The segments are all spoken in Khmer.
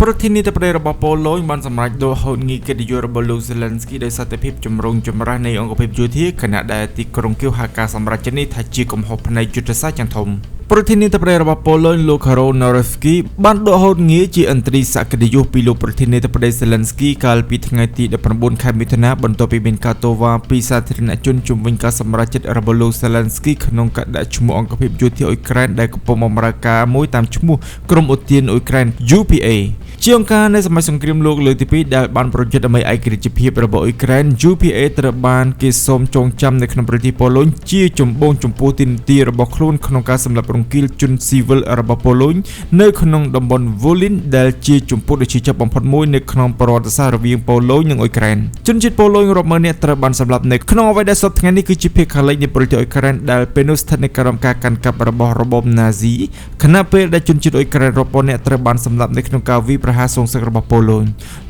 ប្រធានាធិបតីរបស់ប៉ូឡូញបានសម្រេចដកហូតងារកិត្តិយសរបស់លោក Zelensky ដោយសារតែភាពចម្រូងចម្រាសនៃអង្គភាពយោធាខណៈដែលទីក្រុងគៀវហៅការសម្រេចចិត្តនេះថាជាកំហុសផ្នែកយុទ្ធសាស្ត្រយ៉ាងធំប្រធានាធិបតីរបស់ប៉ូឡូញលោក Karol Nawrocki បានដកហូតងារជាឥន្ទ្រីសកិត្តិយសពីលោកប្រធានាធិបតី Zelensky កាលពីថ្ងៃទី19ខែមិថុនាបន្ទាប់ពីមានការតវ៉ាពីសាធារណជនជុំវិញការសម្រេចចិត្តរបស់លោក Zelensky ក្នុងការដាក់ឈ្មោះអង្គភាពយោធាអ៊ុយក្រែនដែលកំពុងបម្រើការមួយតាមឈ្មោះក្រុមឧទ្ទានអ៊ុយក្រែន UPA ជាអង្គការនៃសម័យសង្គ្រាមលោកលើកទី2ដែលបានប្រយុទ្ធដើម្បីឯករាជ្យភាពរបស់អ៊ុយក្រែន UPA ត្រូវបានគេសូមចងចាំនៅក្នុងប្រទេសប៉ូឡូញជាចម្បងចំពោះទីនទីរបស់ខ្លួនក្នុងការសម្លាប់រង្គាលជនស៊ីវិលរបស់ប៉ូឡូញនៅក្នុងតំបន់ Volyn ដែលជាជំពូកដ៏ឈឺចាប់បំផុតមួយនៅក្នុងប្រវត្តិសាស្ត្ររវាងប៉ូឡូញនិងអ៊ុយក្រែនជនជាតិប៉ូឡូញរាប់ម៉ឺននាក់ត្រូវបានសម្លាប់នៅក្នុងអ្វីដែលសព្វថ្ងៃនេះគឺជាភាគខាងលិចនៃប្រទេសអ៊ុយក្រែនដែលពេលនោះស្ថិតនៅក្រោមការកាន់កាប់របស់របបណាស៊ីខណៈពេលដែលជនជាតិអ៊ុយក្រែនរាប់ពាន់នាក់ត្រូវបានសម្លាប់នៅក្នុងការវាយប្រហារសងសឹករបស់ប៉ូឡូញ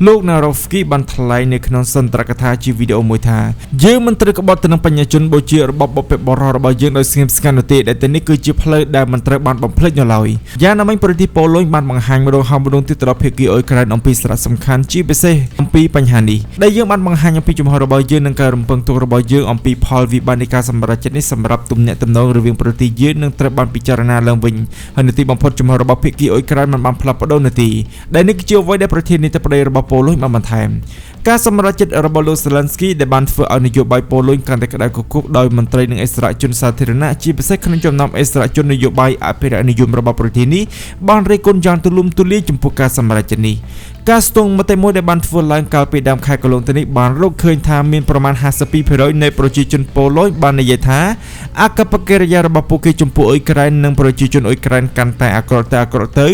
លោកណារ៉ូហ្វគីបានថ្លែងនៅក្នុងសន្ទរកថាជាវីដេអូមួយថាយើងមិនត្រូវក្បត់ទៅនឹងបញ្ញជនបូជារបស់បុព្វបុរសរបស់យើងដោយស្ងៀមស្ងាត់នោះទេដែលតែនេះគឺជាផ្លូវដែលមិនត្រូវបានបំភ្លេចនៅឡើយយ៉ាងណាមិញប្រទេសប៉ូឡូញបានបង្ហាញម្ដងហើយម្ដងទៀតទៅដល់ភាគីអ៊ុយក្រែនអំពីសារៈសំខាន់ជាពិសេសអំពីបញ្ហានេះដែលយើងបានបង្ហាញអំពីជំហររបស់យើងនិងការរំពឹងទុករបស់យើងអំពីផលវិបាកនៃការសម្រេចចិត្តនេះសម្រាប់ទំនាក់ទំនងរវាងប្រទេសយើងនឹងត្រូវបានពិចារណាឡើងវិញហើយនៅទីបំផុតជំហររបស់ភាគីអ៊ុយក្រែនមិនបានផ្លាស់ប្ដូរនោះទេដែលនេះគឺជាអ្វីដែលប្រធានាធិបតីរបស់ប៉ូឡូញបានបន្ថែមការសម្រេចចិត្តរបស់លោក Zelensky ដែលបានធ្វើឲ្យនយោបាយប៉ូឡូញកាន់តែក្តៅគគុកដោយមន្ត្រីនិងឥស្សរជនសាធារណៈជាពិសេសក្នុងចំណោមឥស្សរជននយោបាយអភិរក្សនិយមរបស់ប្រទេសនេះបានរិះគន់យ៉ាងទូលំទូលាយចំពោះការសម្រេចចិត្តនេះការស្ទង់មតិមួយដែលបានធ្វើឡើងកាលពីដើមខែកន្លងទៅនេះបានរកឃើញថាមានប្រមាណ52%នៃប្រជាជនប៉ូឡូញបាននិយាយថាអាកប្បកិរិយារបស់ពួកគេចំពោះអ៊ុយក្រែននិងប្រជាជនអ៊ុយក្រែនកាន់តែអាក្រក់ទៅអាក្រក់ទៅ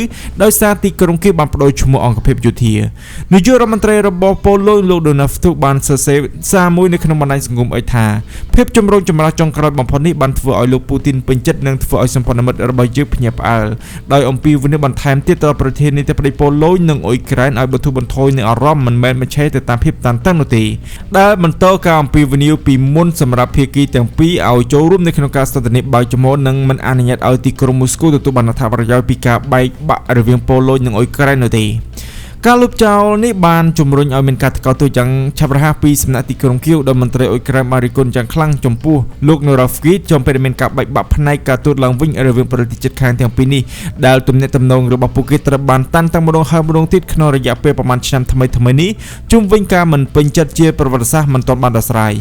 ដោយសារទីក្រុងគេបានប្ដូរឈ្មោះអង្គភាពយោធានាយករដ្ឋមន្ត្រីរបស់ប៉ូឡូញលោក Donald Tusk បានសរសេរសារមួយនៅក្នុងបណ្ដាញសង្គមអុយថាភាពចម្រូងចម្រាសចុងក្រោយបំផុតនេះបានធ្វើឲ្យលោកពូទីនពេញចិត្តនិងធ្វើឲ្យសម្ព័ន្ធមិត្តរបស់យើងភ្ញាក់ផ្អើលដោយអំពាវនាវបន្ថែមទៀតដល់ប្រធានាធិបតីប៉ូឡូញនិងអ៊ុយក្រែនឲ្យបន្ធូរបន្ថយនូវអារម្មណ៍មិនមែនបញ្ឆេះទៅតាមភាពតានតឹងនោះទេដែលបន្តការអំពាវនាវពីមុនសម្រាប់ភាគីទាំងពីរឲ្យចូលរួមនៅក្នុងការសន្ទនាបើកចំហនិងមិនអនុញ្ញាតឲ្យទីក្រុងមូស្គូទទួលបានអត្ថប្រយោជន៍ពីការបែកបាក់រវាងប៉ូឡូញនិងអ៊ុយក្រែននោះទេការលុបចោលនេះបានជំរុញឲ្យមានការថ្កោលទោសយ៉ាងឆាប់រហ័សពីសំណាក់ទីក្រុងគៀវដោយមន្ត្រីអ៊ុយក្រែនបានរិះគន់យ៉ាងខ្លាំងចំពោះលោកណូរ៉ាហ្វគីចំពេលមានការបែកបាក់ផ្នែកការទូតឡើងវិញរវាងប្រទេសជិតខាងទាំងពីរនេះដែលទំនាក់ទំនងរបស់ពួកគេត្រូវបានតានតឹងម្ដងហើយម្ដងទៀតក្នុងរយៈពេលប្រមាណឆ្នាំថ្មីៗនេះជុំវិញការមិនពេញចិត្តជាប្រវត្តិសាស្ត្រមិនទាន់បានដោះស្រាយ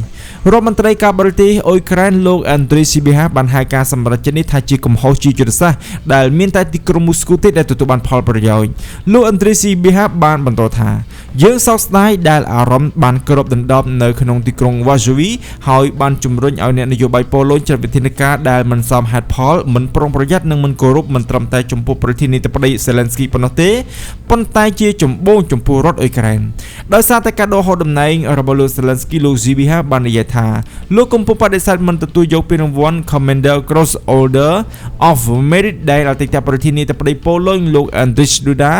រដ្ឋមន្ត្រីការបរទេសអ៊ុយក្រែនលោកអាន់ដ្រីស៊ីប៊ីហាបានហៅការសម្រេចចិត្តនេះថាជាកំហុសជាយុទ្ធសាស្ត្រដែលមានតែទីក្រុងមូស្គូទេដែលទទួលបានផលប្រយោជន៍លោកអាន់ដ្រីស៊ីប៊ីហាបានបន្តថាយើងសោកស្ដាយដែលអារម្មណ៍បានគ្របដណ្ដប់នៅក្នុងទីក្រុងវ៉ាស៊ូវីហើយបានជំរុញឲ្យអ្នកនយោបាយប៉ូឡូញចាត់វិធានការដែលមិនសមហេតុផលមិនប្រុងប្រយ័ត្ននិងមិនគោរពមិនត្រឹមតែចំពោះប្រធានាធិបតីសេឡិនស្គីប៉ុណ្ណោះទេប៉ុន្តែជាចម្បងចំពោះរដ្ឋអ៊ុយក្រែនដោយសារតែការដកហូតតំណែងរបស់លោកសេឡិនស្គីលោកស៊ីប៊ីហាបាននិយាយថាលោកកំពុងបដិសេធមិនទទួលយកពានរង្វាន់ Commander Cross Order of Merit ដែលអតីតប្រធានាធិបតីប៉ូឡូញលោក Andrzej Duda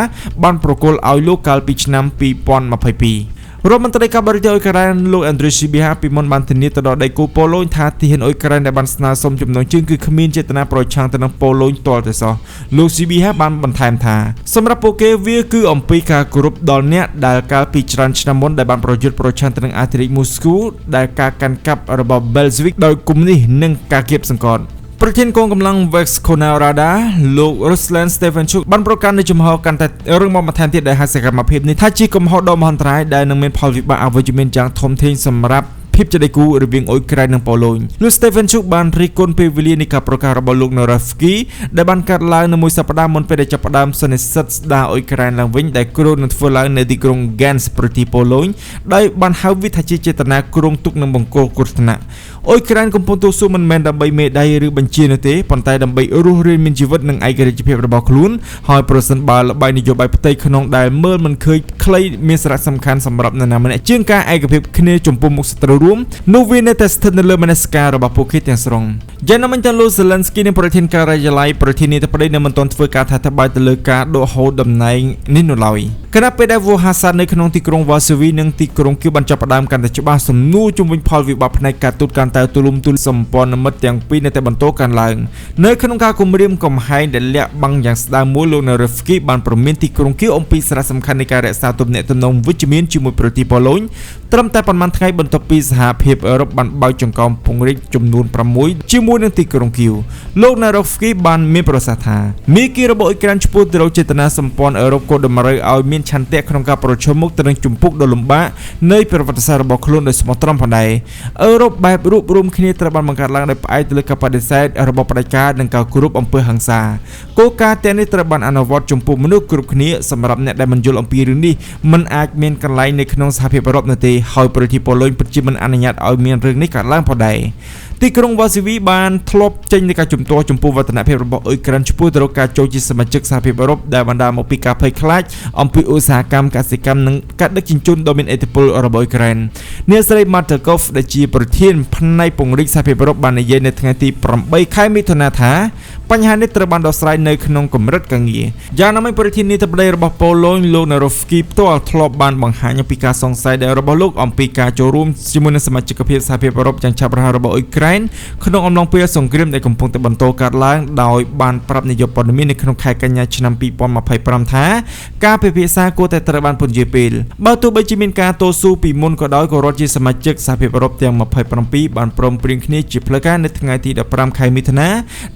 បានប្រគល់ឲ្យលោកកាលពីឆ្នាំ2022រដ្ឋមន្ត្រីការបរទេសអ៊ុយក្រែនលោកអាន់ដ្រីស៊ីប៊ីហាពីមុនបានធានាទៅដល់ដៃគូប៉ូឡូញថាទាហានអ៊ុយក្រែនដែលបានស្នើសុំចំណងជើងគឺគ្មានចេតនាប្រឆាំងទៅនឹងប៉ូឡូញទាល់តែសោះលោកស៊ីប៊ីហាបានបន្ថែមថាសម្រាប់ពួកគេវាគឺអំពីការគោរពដល់អ្នកដែលកាលពីច្រើនឆ្នាំមុនដែលបានប្រយុទ្ធប្រឆាំងទៅនឹងអាធិរាជមូស្គូដែលការកាន់កាប់របស់បែលស្វិកដោយកុម្មុយនីសនិងការគៀបសង្កត់ប្រធានកងកម្លាំង Verkhovna Rada លោក Ruslan Stefanchuk បានប្រកាសនៅជំហរកាន់តែរឹងមាំបន្ថែមទៀតដែលហៅសកម្មភាពនេះថាជាកំហុសដ៏មហន្តរាយដែលនឹងមានផលវិបាកអវិជ្ជមានយ៉ាងធំធេងសម្រាប់ភាពជាដៃគូរវាងអ៊ុយក្រែននិងប៉ូឡូញលោក Stefanchuk បានរិះគន់ពេលវេលានៃការប្រកាសរបស់លោក Nawrocki ដែលបានកាត់ឡើងនៅមួយសប្តាហ៍មុនពេលដែលចាប់ផ្ដើមសន្និសីទស្ដារអ៊ុយក្រែនឡើងវិញដែលគ្រោងនឹងធ្វើឡើងនៅទីក្រុង Gdansk ប្រទេសប៉ូឡូញដោយបានហៅវាថាជាចេតនាគ្រោងទុកនឹងបង្កគ្រោះថ្នាក់អ៊ុយក្រែនកំពុងតស៊ូមិនមែនដើម្បីមេដៃឬបញ្ជានោះទេប៉ុន្តែដើម្បីរស់រានមានជីវិតនិងឯករាជ្យភាពរបស់ខ្លួនហើយប្រសិនបើល្បែងនយោបាយផ្ទៃក្នុងដែលមើលមិនឃើញខ្លីមានសារៈសំខាន់សម្រាប់នរណាម្នាក់ជាងការឯកភាពគ្នាចំពោះមុខសត្រូវរួម រួមនោះវានៅតែស្ថិតនៅលើមនសិការរបស់ពួកគេទាំងស្រុងយ៉ាងណាមិញទាំងលោក Zelensky និងប្រធានការិយាល័យប្រធានាធិបតីនៅមិនទាន់ធ្វើការថាត្បាយទៅលើការដកហូតតំណែងនេះនោះឡើយខណៈពេលដែលវោហាសានៅក្នុងទីក្រុងវ៉ាសូវីនិងទីក្រុងគៀវបានចាប់ផ្ដើមកាន់តែច្បាស់សំណួរជុំវិញផលវិបាកផ្នែកការទូតកាន់តែទូលំទូលាយសម្ព័ន្ធមិត្តទាំងពីរនៅតែបន្តកើនឡើងនៅក្នុងការគម្រាមកំហែងដែលលាក់បាំងយ៉ាងស្ដើងមួយលោក Narovsky បានព្រមានទីក្រុងគៀវអំពីសារៈសំខាន់នៃការរក្សាទំនាក់ទំនងវិជ្ជមានជាមួយប្រទេសប៉ូឡូញត្រឹមតែប៉ុន្មានថ្ងៃបន្ទាប់ពីសហភាពអឺរ៉ុបបានបើកចង្កោមពង្រីកចំនួន6ជាមួយនឹងទីក្រុងគៀវលោក Narovsky បានមានប្រសាសន៍ថាមាគ៌ារបស់អ៊ុយក្រែនឆ្ពោះទៅរកចេតនាសម្ព័ន្ធអឺរ៉ុបក៏តម្រូវឲ្យមានឆន្ទៈក្នុងការប្រឈមមុខទៅនឹងជំពូកដ៏លំបាកនៃប្រវត្តិសាស្ត្ររបស់ខ្លួនដោយស្មោះត្រង់ផងដែរអឺរ៉ុបបែបរួបរួមគ្នាត្រូវបានបង្កើតឡើងដោយផ្អែកទៅលើការបដិសេធរបស់ផ្ដាច់ការនិងការគោរពអំពើហិង្សាគោលការណ៍ទាំងនេះត្រូវបានអនុវត្តចំពោះមនុស្សគ្រប់គ្នាសម្រាប់អ្នកដែលមិនយល់អំពីរឿងនេះមិនអាចមានកន្លែងនៅក្នុងសហភាពអឺរ៉ុបនោះទេហើយប្រទេសប៉ូឡូញពិតជាមិនអនុញ្ញាតឲ្យមានរឿងនេះកើតឡើងផងដែរទីក្រុងវ៉ាស៊ីវីបានធ្លាប់ចេញនៃការជំទាស់ចំពោះវឌ្ឍនភាពរបស់អ៊ុយក្រែនឆ្ពោះទៅរកការចូលជាសមាជិកសហភាពអឺរ៉ុបដែលបណ្ដាលមកពីការភ័យខ្លាចអំពីឧស្សាហកម្មកសិកម្មនិងការដឹកជញ្ជូនដ៏មានឥទ្ធិពលរបស់អ៊ុយក្រែនអ្នកស្រី Martakov ដែលជាប្រធានផ្នែកពង្រីកសហភាពអឺរ៉ុបបាននិយាយនៅថ្ងៃទី8ខែមិថុនាថាបញ្ហានេះត្រូវបានដោះស្រាយនៅក្នុងកម្រិតការងារយ៉ាងណាមិញប្រធានាធិបតីរបស់ប៉ូឡូញលោក Narovsky ផ្ទាល់ធ្លាប់បានបង្ហាញអំពីការសង្ស័យដែលរបស់លោកអំពីការចូលរួមជាមួយនឹងសមាជិកភាពសហភាពអឺរ៉ុបយ៉ាងឆាប់រហ័សរបស់អ៊ុយក្រែនក្នុងអំឡុងពេលសង្គ្រាមដែលកំពុងតែបន្តកើតឡើងដោយបានប្រាប់នាយកព័ត៌មាននៅក្នុងខែកញ្ញាឆ្នាំ2025ថាការពិភាក្សាគួរតែត្រូវបានពន្យាពេលបើទោះបីជាមានការតស៊ូពីមុនក៏ដោយក៏រដ្ឋជាសមាជិកសហភាពអឺរ៉ុបទាំង27បានព្រមព្រៀងគ្នាជាផ្លូវការនៅថ្ងៃទី15ខែមិថុនា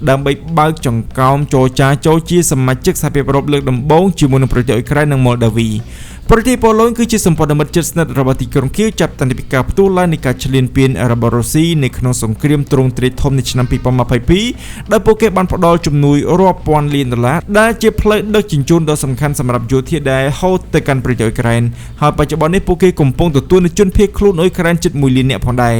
ដើម្បីបើកចង្កោមចរចាចូលជាសមាជិកសហភាពអឺរ៉ុបលើកដំបូងជាមួយនឹងប្រទេសអ៊ុយក្រែននិងម៉ុលដាវីប្រទេសប៉ូឡូញគឺជាសម្ព័ន្ធមិត្តជិតស្និទ្ធរបស់ទីក្រុងគៀវចាប់តាំងពីការផ្ទុះឡើងនៃការឈ្លានពានរបស់រុស្ស៊ីនៅក្នុងសង្គ្រាមទ្រង់ទ្រាយធំនៅឆ្នាំ2022ដោយពួកគេបានផ្ដល់ជំនួយរាប់ពាន់លានដុល្លារដែលជាផ្លូវដឹកជញ្ជូនដ៏សំខាន់សម្រាប់យោធាដែលហូរទៅកាន់ប្រទេសអ៊ុយក្រែនហើយបច្ចុប្បន្ននេះពួកគេកំពុងទទួលនូវជនភៀសខ្លួនអ៊ុយក្រែនជិត1លាននាក់ផងដែរ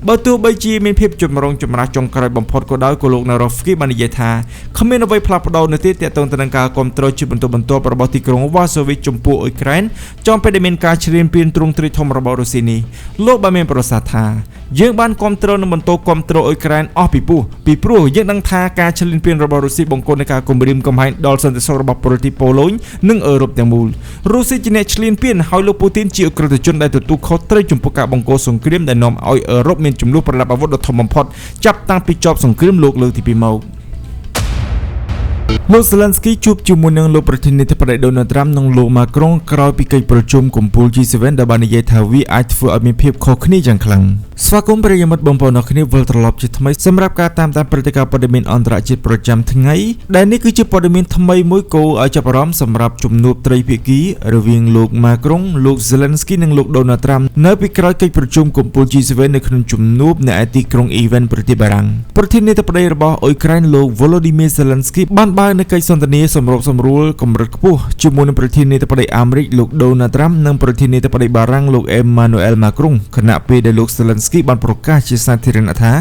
បើទោះបីជាមានភាពចម្រូងចម្រាសចុងក្រោយបំផុតក៏ដោយក៏លោក Narovsky បាននិយាយថាគ្មានអ្វីផ្លាស់ប្ដូរនោះទេទាក់ទងទៅនឹងការគាំទ្រជាបន្តបន្ទាប់របស់ទីក្រុងវ៉ាសូវីចំពោះអ៊ុយក្រែនចំពេលដែលមានការឈ្លានពានទ្រង់ទ្រាយធំរបស់រុស្ស៊ីនេះលោកបានមានប្រសាសន៍ថាយើងបានគាំទ្រនិងបន្តគាំទ្រអ៊ុយក្រែនអស់ពីពោះពីព្រោះយើងដឹងថាការឈ្លានពានរបស់រុស្ស៊ីបង្កនៃការគំរាមកំហែងដល់សន្តិសុខរបស់ប្រទេសប៉ូឡូញនិងអឺរ៉ុបទាំងមូលរុស្ស៊ីជាអ្នកឈ្លានពានហើយលោកពូទីនជាឧក្រិដ្ឋជនដែលទទួលខុសត្រូវចំពោះការបង្កសង្គ្រាមដែលនាំឲ្យអឺរ៉ុបមានចំនួនប្រដាប់អាវុធដ៏ធំបំផុតចាប់តាំងពីចប់សង្គ្រាមលោកលើកទី2មកលោក Zelensky ជួបជាមួយនឹងលោកប្រធានាធិបតី Donald Trump និងលោក Macron ក្រោយពីកិច្ចប្រជុំកំពូល G7 ដែលបាននិយាយថាវាអាចធ្វើឲ្យមានភាពខុសគ្នាយ៉ាងខ្លាំងស្វាគមន៍ប្រិយមិត្តបងប្អូនអរគ្នាវិលត្រឡប់ជាថ្មីសម្រាប់ការតាមដានព្រឹត្តិការណ៍ព័ត៌មានអន្តរជាតិប្រចាំថ្ងៃដែលនេះគឺជាព័ត៌មានថ្មីមួយគួរឲ្យចាប់អារម្មណ៍សម្រាប់ជំនួបត្រីភាគីរវាងលោក Macron លោក Zelensky និងលោក Donald Trump នៅពីក្រោយកិច្ចប្រជុំកំពូល G7 នៅក្នុងជំនួបនៅឯទីក្រុង Even ប្រទេសបារាំងប្រធានាធិបតីរបស់អ៊ុយក្រែនលោក Volodymyr Zelensky បានបើកនៅកិច្ចសន្ទនាសម្របសម្រួលកម្រិតខ្ពស់ជាមួយនឹងប្រធានាធិបតីអាមេរិកលោក Donald Trump និងប្រធានាធិបតីបារាំងលោក Emmanuel Macron ខណៈពេលដែលលោក Zelensky បានប្រកាសជាសាធារណៈថា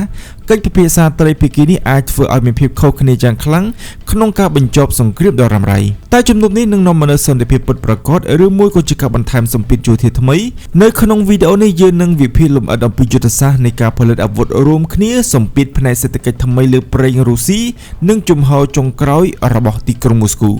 កិច្ចពិភាក្សាត្រីភាគីនេះអាចធ្វើឲ្យមានភាពខុសគ្នាយ៉ាងខ្លាំងក្នុងការបញ្ចប់សង្គ្រាមដ៏រ៉ាំរ៉ៃតែជំនួបនេះនឹងនាំមកនូវសន្តិភាពពិតប្រាកដឬមួយក៏ជាការបន្ថែមសម្ពាធយោធាថ្មីនៅក្នុងវីដេអូនេះយើងនឹងវិភាគលម្អិតអំពីយុទ្ធសាស្ត្រនៃការផលិតអាវុធរួមគ្នាសម្ពាធផ្នែកសេដ្ឋកិច្ចថ្មីលើប្រេងរុស្ស៊ីនិងជំហរចុងក្រោយរបស់ទីក្រុងមូស្គូ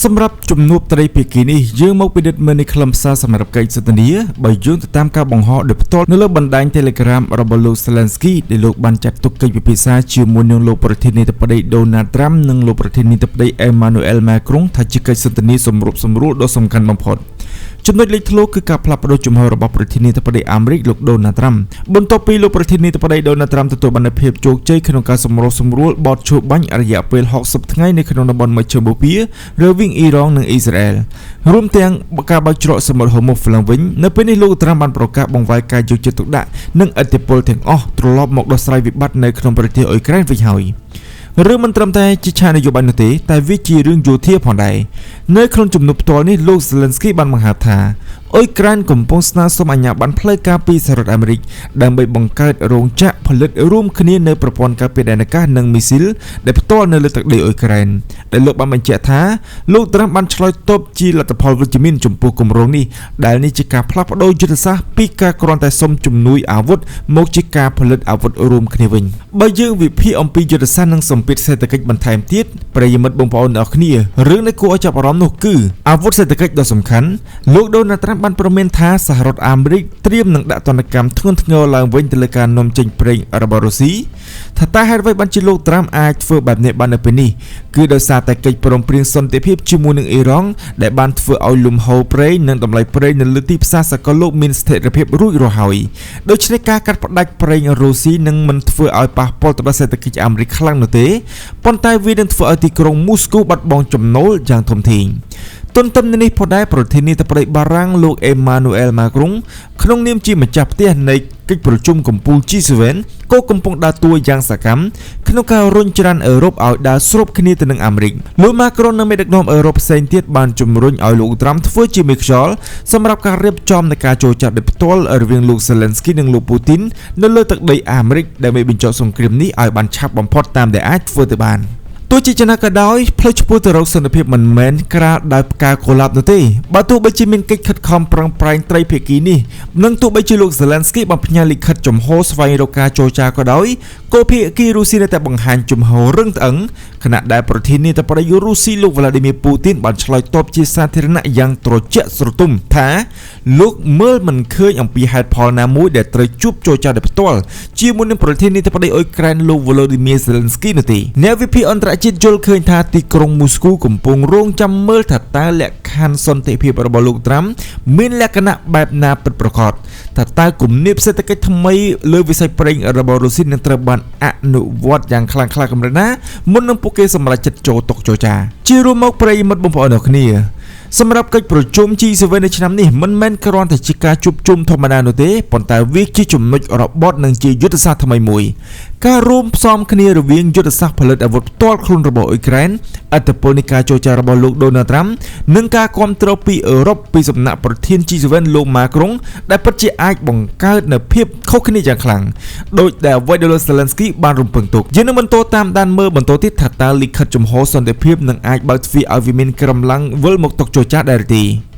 សម្រាប់ជំនួបត្រីភាគីនេះយើងមកពិនិត្យមើលនៃខ្លឹមសារសម្រាប់កិច្ចសន្ទនាបើយោងទៅតាមការបង្ហោះដោយផ្ទាល់នៅលើបណ្ដាញ Telegram របស់លោក Zelensky ដែលលោកបានចាត់ទុកកិច្ចពិភាក្សាជាមួយនឹងលោកប្រធានាធិបតី Donald Trump និងលោកប្រធានាធិបតី Emmanuel Macron ថាជាកិច្ចសន្ទនាសម្របសម្រួលដ៏សំខាន់បំផុតចំណុចលេចធ្លោគឺការផ្លាស់ប្ដូរជំហររបស់ប្រធានាធិបតីអាមេរិកលោក Donald Trump បន្ទាប់ពីលោកប្រធានាធិបតី Donald Trump ទទួលបានភាពជោគជ័យក្នុងការសម្រុះសម្រួលបទឈប់បាញ់រយៈពេល60ថ្ងៃនៅក្នុងតំបន់មជ្ឈិមបូព៌ារវាងអ៊ីរ៉ង់និងអ៊ីស្រាអែលរួមទាំងការបើកច្រកសមុទ្រហូម៉ូសឡើងវិញនៅពេលនេះលោក Trump បានប្រកាសបង្វែរការយកចិត្តទុកដាក់និងឥទ្ធិពលទាំងអស់ត្រឡប់មកដោះស្រាយវិបត្តិនៅក្នុងប្រទេសអ៊ុយក្រែនវិញហើយ។ រឿងមិនត្រឹមតែជាឆាកនយោបាយនោះទេតែវាជារឿងយោធាផងដែរនៅក្នុងជំនួបផ្ទាល់នេះលោក Zelensky បានបង្ហើបថាអ៊ុយក្រែនកំពុងស្នើសុំអាជ្ញាប័ណ្ណផ្លូវការពីសហរដ្ឋអាមេរិកដើម្បីបង្កើតរោងចក្រផលិតរួមគ្នានៅប្រព័ន្ធការពារដែនអាកាសនិងមីស៊ីលដែលផ្ទាល់នៅលើទឹកដីអ៊ុយក្រែនដែលលោកបានបញ្ជាក់ថាលោកត្រាំបានឆ្លើយតបជាលទ្ធផលវិជ្ជមានចំពោះគម្រោងនេះដែលនេះជាការផ្លាស់ប្ដូរយុទ្ធសាស្ត្រពីការគ្រាន់តែសុំជំនួយអាវុធមកជាការផលិតអាវុធរួមគ្នាវិញបើយើងវិភាគអំពីយុទ្ធសាស្ត្រនិងសម្ពាធសេដ្ឋកិច្ចបន្ថែមទៀតប្រិយមិត្តបងប្អូនទាំងអស់គ្នារឿងដែលគួរឲ្យចាប់អារម្មណ៍នោះគឺអាវុធសេដ្ឋកិច្ចដ៏សំខាន់លោកដូណាល់ត្រាំបានព្រមានថាសហរដ្ឋអាមេរិកត្រៀមនឹងដាក់ទណ្ឌកម្មធ្ងន់ធ្ងរឡើងវិញទៅលើការនាំចេញប្រេងរបស់រុស្ស៊ីថាតើហេតុអ្វីបានជាលោកត្រាំអាចធ្វើបែបនេះបាននៅពេលនេះគឺដោយសារតែកិច្ចព្រមព្រៀងសន្តិភាពជាមួយនឹងអ៊ីរ៉ង់ដែលបានធ្វើឲ្យលំហូរប្រេងនិងតម្លៃប្រេងនៅលើទីផ្សារសកលលោកមានស្ថិរភាពរួចរាល់ហើយដូច្នេះការកាត់ផ្តាច់ប្រេងរុស្ស៊ីនឹងមិនធ្វើឲ្យប៉ះពាល់ទៅដល់សេដ្ឋកិច្ចអាមេរិកខ្លាំងនោះទេប៉ុន្តែវានឹងធ្វើឲ្យទីក្រុងមូស្គូបាត់បង់ចំណូលយ៉ាងធំធេងទន្ទឹមនឹងនេះផងដែរប្រធានាធិបតីបារាំងលោកអេម៉ានូអែលម៉ាក្រុងក្នុងនាមជាម្ចាស់ផ្ទះនៃកិច្ចប្រជុំកំពូល G7 ក៏កំពុងដើរតួយ៉ាងសកម្មក្នុងការរុញច្រានអឺរ៉ុបឲ្យដើរស្របគ្នាទៅនឹងអាមេរិកលោកម៉ាក្រុននិងមេដឹកនាំអឺរ៉ុបផ្សេងទៀតបានជំរុញឲ្យលោកត្រាំធ្វើជាមេខ្យល់សម្រាប់ការរៀបចំនៃការចូលចាត់ដោយផ្ទាល់រវាងលោកសេឡិនស្គីនិងលោកពូទីននៅលើទឹកដីអាមេរិកដើម្បីបញ្ចប់សង្គ្រាមនេះឲ្យបានឆាប់បំផុតតាមដែលអាចធ្វើទៅបានទោះជាយ៉ាងណាក៏ដោយផ្លូវឆ្ពោះទៅរកសន្តិភាពមិនមែនក្រាលដោយផ្កាកុលាបនោះទេបើទោះបីជាមានកិច្ចខិតខំប្រឹងប្រែងត្រីភាគីនេះនិងទោះបីជាលោក Zelensky បានផ្ញើលិខិតចំហស្វែងរកការចរចាក៏ដោយក៏ភាគីរុស្ស៊ីនៅតែបង្ហាញជំហររឹងត្អឹងខណៈដែលប្រធានាធិបតីរុស្ស៊ីលោក Vladimir Putin បានឆ្លើយតបជាសាធារណៈយ៉ាងត្រជាក់ស្រទុំថាលោកមើលមិនឃើញអំពីហេតុផលណាមួយដែលត្រូវជួបចរចាដោយផ្ទាល់ជាមួយនឹងប្រធានាធិបតីអ៊ុយក្រែនលោក Volodymyr Zelensky នោះទេអ្នកវិភាគអន្តរជាតិយល់ឃើញថាទីក្រុងមូស្គូកំពុងរងចាំមើលថាតើលក្ខខណ្ឌសន្តិភាពរបស់លោកត្រាំមានលក្ខណៈបែបណាពិតប្រាកដថាតើគំនាបសេដ្ឋកិច្ចថ្មីលើវិស័យប្រេងរបស់រុស្ស៊ីនឹងត្រូវបានអនុវត្តយ៉ាងខ្លាំងក្លាកម្រិតណាមុននឹងពួកគេសម្រេចចិត្តចូលតុចរចាជារួមមកប្រិយមិត្តបងប្អូនអរគ្នាសម្រាប់កិច្ចប្រជុំ G7 នៅឆ្នាំនេះមិនមែនគ្រាន់តែជាការជួបជុំធម្មតានោះទេប៉ុន្តែវាជាចំណុចរបត់និងជាយុទ្ធសាស្ត្រថ្មីមួយការរួមផ្សំគ្នារវាងយុទ្ធសាស្ត្រផលិតអាវុធផ្ទាល់ខ្លួនរបស់អ៊ុយក្រែនឥទ្ធិពលនៃការចរចារបស់លោកដូណាល់ត្រាំនិងការគាំទ្រពីអឺរ៉ុបពីសំណាក់ប្រធាន G7 លោកម៉ាក្រុងដែលពិតជាអាចបង្កើតនូវភាពខុសគ្នាយ៉ាងខ្លាំងដោយដែលអ្វីដែលលោក Zelensky បានរំពឹងទុកយើងនឹងបន្តតាមដានមើលបន្តទៀតថាតើលិខិតចំហសន្តិភាពនឹងអាចបើកទ្វារឲ្យវាមានកម្លាំងវិលមកតុចរចាដែរទេ។